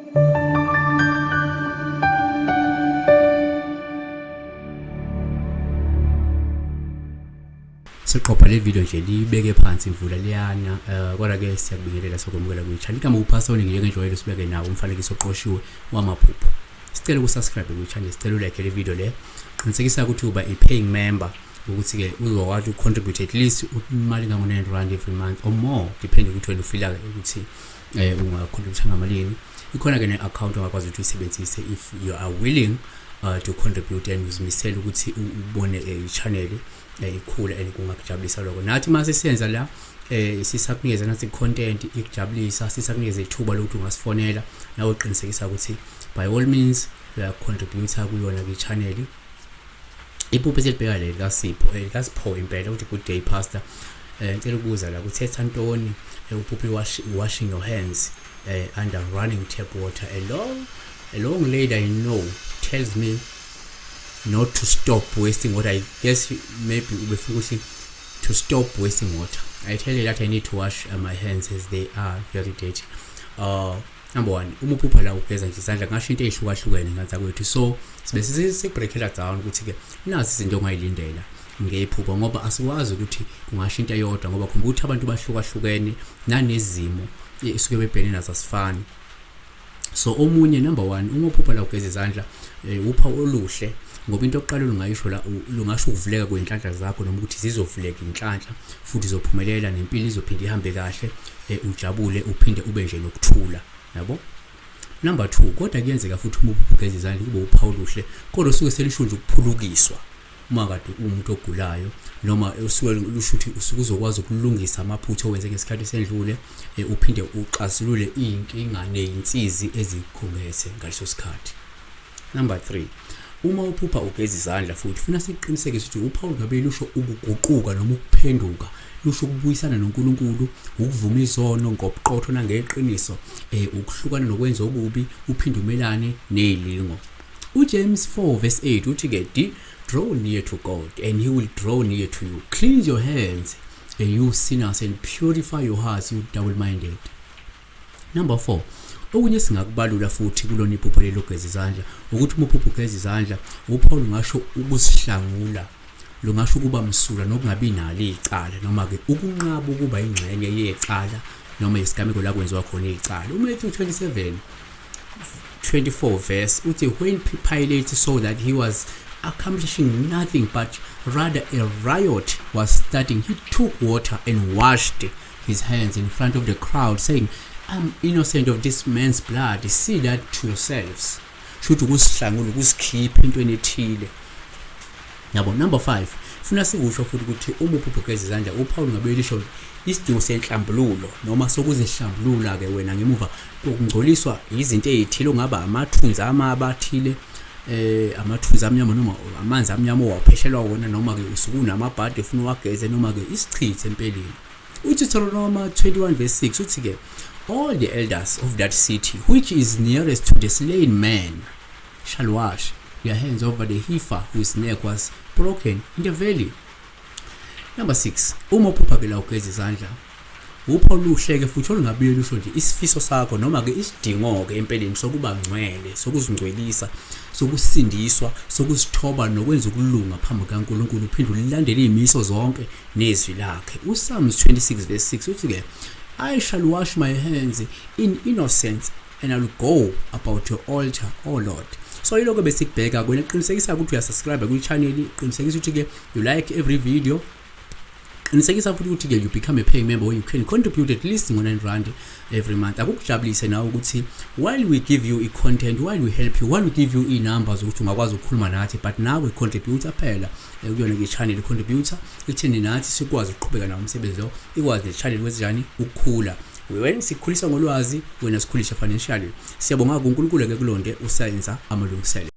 Siqopha le video nje liyibeke phansi imvula liyana, kodwa ke siyakubingelela, sokwemukela kwi-channel. Igama uPastor Oningi, njengenjwayelo sibeke nawo umfanekiso oqoshiwe wamaphupho. Sicela ukusubscribe kwi-channel, sicela ulike le video le. Qinisekisa ukuthi uba i-paying member ukuthi-ke uzokwazi uku-contribute at least imali engango-R9 every month or more, depending ukuthi wena ufila ukuthi unga-contribute ngamalini. Ikhona-ke ne-account ongakwazi ukuthi uyisebenzise if you are willing to contribute and uzimisele ukuthi ubone i-channel ikhula, and kungakujabulisa lokho. Nathi mase siyenza la, sisakunikeza nathi content ikujabulisa, sisakunikeza ithuba lokuthi ungasifonela nawe. Uqinisekisa ukuthi by all means uyacontribute kuyona ke-channel. Iphupho esilibheka leli kaSipho, likaSipho impela, ukuthi good day, Pastor, ngicela ukubuza la kuthetha ntoni uphuphe washing your hands under running tap water. A long lady I know tells me not to stop wasting water. I guess maybe ubefuna ukuthi to stop wasting water. I tell you that I need to wash my hands as they are very dirty. Number one, uma uphupha la ugeza nje izandla, ngasho into ey'hlukahlukene ngazakwethu. So sibe sikubreakela down ukuthi-ke nazi izinto ongayilindela ngephupho, ngoba asikwazi ukuthi kungasho into eyodwa, ngoba khumbula ukuthi abantu bahlukahlukene nanezimo esuke bebhekene nazo asifani. So omunye, number one, uma uphupha la ugeza izandla, uphawu oluhle, ngoba into yokuqala olungayisho la lungasho ukuvuleka kwey'nhlanhla zakho, noma ukuthi zizovuleka iy'nhlanhla futhi izophumelela nempilo izophinde ihambe kahle, ujabule, uphinde ube nje nokuthula, yabo. Number two, kodwa kuyenzeka futhi uma uphupha ugeza izandla kube uphawu oluhle, kodwa usuke selisho nje ukuphulukiswa uma kade uwumuntu ogulayo, noma usuke lusho ukuthi usuke uzokwazi ukulungisa amaphutha owenze ngesikhathi esendlule, uphinde uxazulule iy'nkinga ney'nsizi ezikhungethe ngaleso sikhathi. Number 3, uma uphupha ugeza izandla futhi, funa siqinisekise ukuthi uphawu ngabe lusho ukuguquka noma ukuphenduka, lusho ukubuyisana noNkulunkulu, ukuvuma izono ngobuqotho nangeqiniso, ukuhlukana nokwenza okubi, uphinde umelane nezilingo. UJames 4 verse 8 uthi ke, "Draw near to God and he will draw near to you. Cleanse your hands, and you sinners, and purify your hearts, you double minded." Number 4, okunye singakubalula futhi kulona iphupho lelo geza izandla, ukuthi uma uphupha ugeza izandla, uphawu lungasho ukusihlangula, lungasho ukuba msulwa nokungabi nalo icala, noma ke ukunqaba ukuba ingxenye yecala noma isigameko la kwenziwa khona icala. UMatthew 27:24 verse uthi, "When Pilate saw that he was accomplishing nothing, but rather a riot was starting, he took water and washed his hands in front of the crowd, saying, 'I'm innocent of this man's blood. See that to yourselves.'" Shuthi ukusihlangula, ukusikhipha entweni ethile, yabo. Number 5, funa sikusho futhi ukuthi uma uphupha ugeza izandla, uphawu ngabe lisho isidingo senhlambululo noma sokuzihlambulula ke wena ngemuva kokungcoliswa izinto ezithile, ongaba amathunzi amabi athile, amathunzi amnyama noma amanzi amnyama owapheshelwa wona, noma ke usuke unamabhadi ufuna uwageze, noma ke isichithe empeleni. Uthi Deuteronomy 21 verse 6 uthi ke, "All the elders of that city which is nearest to the slain man shall wash their hands over the heifer whose neck was broken in the valley." Number 6, uma uphupha ke la ugeza izandla, uphawu oluhle ke futhi olungabuye lusho nje isifiso sakho noma ke isidingo ke empeleni sokuba ngcwele, sokuzingcwelisa, sokusindiswa, sokuzithoba nokwenza ukulunga phambi kukaNkulunkulu, uphinde ulandele izimiso zonke nezwi lakhe. UPsalms 26 verse 6 uthi ke, "I shall wash my hands in innocence and I will go about your altar, O Lord." So yiloko besikubheka kwena. Qinisekisa ukuthi uyasubscribe kwi-channel, qinisekisa ukuthi ke you like every video, qinisekisa futhi ukuthi ke you become a paying member where you can contribute at least ngo-R9 every month. Akukujabulise nawe ukuthi while we give you i-content, while we help you, while we give you iy'numbers ukuthi ungakwazi ukukhuluma nathi, but nawe contributor phela kuyona ke i-channel, contributor ekutheni nathi sikwazi ukuqhubeka nawo umsebenzi lo, ikwazi ne-channel kwenzenjani ukukhula. Wena sikhulisa ngolwazi, wena sikhulisa financially. Siyabonga kuNkulunkulu ke kulonde usayenza amalungiselelo.